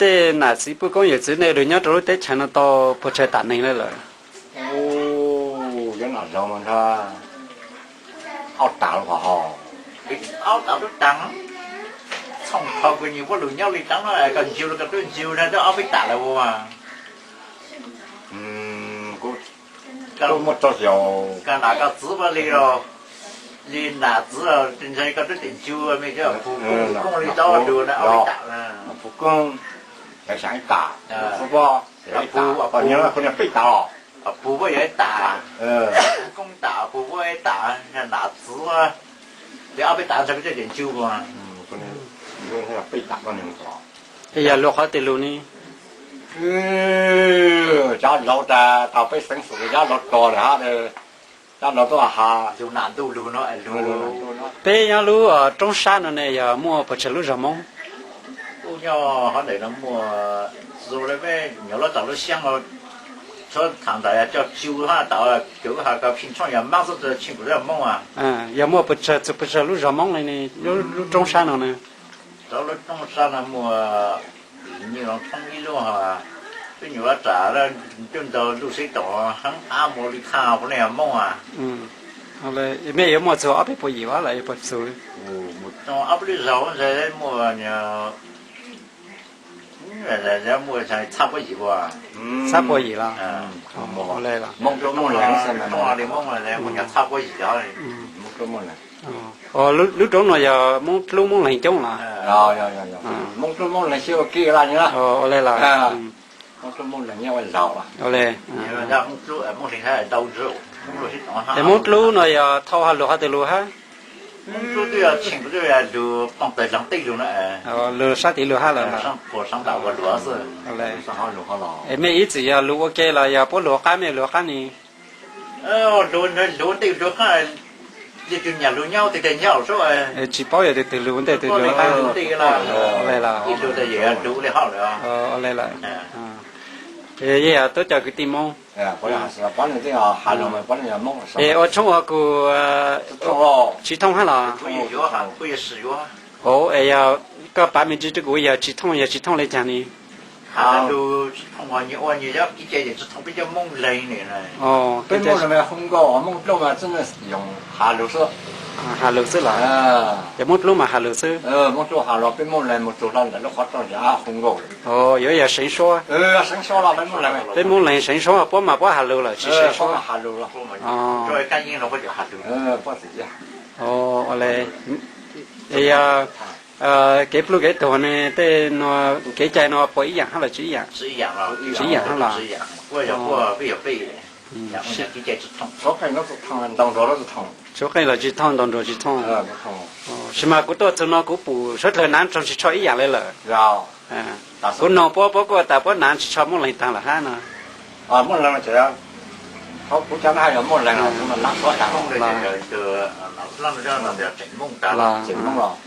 tej nam txiv poj koob yawm txwv nej lug nyob rau lub teb chaws no tau puas tshaj tam neeg lawm? Ub, yuav noj zaus mas nrog ob tas lub hov ho. Ob tas lub tas, txhooj kho kws nyias puab lug nyob li taag no koj ncu koj tub ncu na twb ob peb tas lawm ua. Kuv muaj rau xyoo. Koj nam koj txiv puab li los, li nam txiv los ntshe koj twb tseem ncu me cov pug koob li tau dua na ob peb tas. Pug koob, xyaa ib tas, pug poj, pug poj yog ib tas, pug koob tas, pug poj ib tas, nam txiv li ob peb tas ntshe koj twb tseem ncu ua. Peb tas koj nws. Yog lug qhov twg lug ne? Cov laug tas tau peb xeev xwm cov laug tos lawm hab, cov laug tuaj has. Peb nyob lub roob sab no ne yog muaj puas tshaj lub zog Moob? Nyob hov ntawm no muaj, zoo le peb nyuam lub tog lub xyab no, txhua thaam ntawd coj tsu hab tau, cov has ko phij tshooj yog Maab xwb, tsis pum zog Moob a. Yog muaj puas tshaj, txug puas tshaj lub zog Moob le ne, lub roob sab no na? Cov lub roob sab no muaj Nyiaj Loo Thoob ib lub, peb nyuam lub tsam coj ntawd lub sib tom heev ab mus li thaj puav leej yog Moob a. Mej yuav muaj txug ob peb puas yim los yog puas txug? Ob peb lub zog ntshe muaj, muaj txhaj puab yim ua. Txhaj puab yim los? Li Moob, txhaj puab yim os. Lub roob no yog Moob Dlub Moob Leeg coob los? Moob Dlub Moob Leeg xwb ua ke lawm. Li los? Moob Dlub Moob Leeg nyob ua zaus. Es Moob Dlub no yog thau ha lug qhov twg lug hab? Lug sab tid lug hab lawm. Es mej ib txwm yog lug ua ke los yog puab lug qab mej lug qab ne? Lug ntej lug qab, leej twg nyam lug nyob tes tes nyob. Tsis paub yog tus twg lug ntej tus twg lug qab. Li los? Li lawm. Yeej yog tuab cov kwv tij Moob. Es ua tshoob ua kug tsis thooj hab los? Es yog koj pav me ntsis rau kuv, yog tsis thooj yog tsis thooj li cas ne? Peb Moob Leeg, Moob Dlub mas txwb has lug xwb los? Yog Moob Dlub mas has lug xwb. Moob Dlub has los peb Moob Leeg mus txug hlo ntawm lub qhov rooj ces hu nkaus. Yuav yog seev suab. Peb Moob Leeg seev suab, puab mas puab has lug lawm tsis seev suab. Yog kev pluj kev tuag ne, tej no kev cai no puas ib yaam hab los tsis ib yaam? Tsis ib yaam hab los? Suab qeej los tsis thooj, ntaus nruas los tsis thooj. Tab sis mas kuv tuaj txug no kuv pum suav dlawg nav tsoog tsis tsho ib yaam le lawm. Kuv noog puab, puab kuj tas puab nav tsis tsho Moob Leeg taag lawm hab no. Kuv cov nav yog Moob Leeg, nav suav taag los?